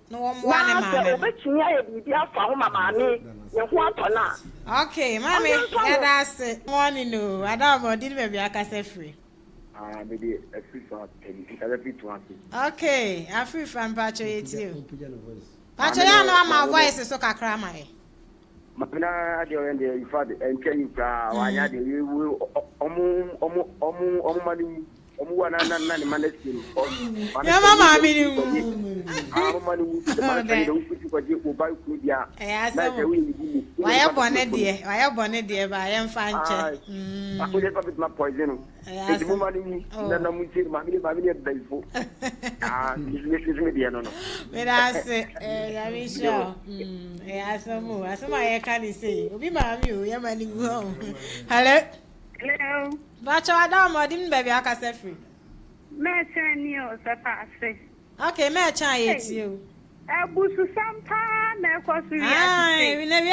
Na wɔmmoa ne na sɛ maame no. ɔbɛtumi ayɛ biribi afa ho ma maame yi ne ho atɔ no a, Okay, maame ɔnyɛ mfa ho. yɛda ase. Morning o, Ada ɔbɔden ne baabi akasa firi. Ah, me de afirifa pɛn, nkasa firi to ase. Okay, afirifa mpakyɛ yɛ tie o. Pakyɛ yɛ ano ama voice so kakra ma yɛ. Maame na adeɛ ɔyɛ deɛ in fact ɛntwa yi koraa wanyɛ adeɛ ɔmo ɔmo ɔmo ɔmo ma no wu. Ɔmo wu a na na na ne ma no asie no. Ɔ maame Yɛma panyin maame deɛ no wofi kɔgye wu. ah mo ma no wu sɛ maame panyin deɛ wofi kɔgye wo ba kunu deɛ a Ɛyɛ na asɛm ɛsɛ o. woyɛ ne bi mu woyɛ Wayɛ nipa bɔne bɛtumi deɛ, wayɛ bɔne deɛ ba yɛmfa nkyɛ. Ae wode nipa bɛtumi apoison no Ɛyɛ nti mo asɛm. ma no wu na Oh. na mo ntie no maame deɛ maame deɛ bɛyifo ah me so me deɛ no no. Meda ase. Eh, Nyame nhyira wo. Ɛyɛ asɛm o. Asɛm a yɛka ne sei. Obi maame o, yɛma no wu hɔ o. Hello. Hello. Bakyɛ wada ɔma ɔde me baabi akasa firi. Mɛkyɛn ni o sɛ paase. Okay, mɛkyɛn a yɛtie o. Abususɛm paa na ɛkɔ so wiase sei. Ae, na wiase.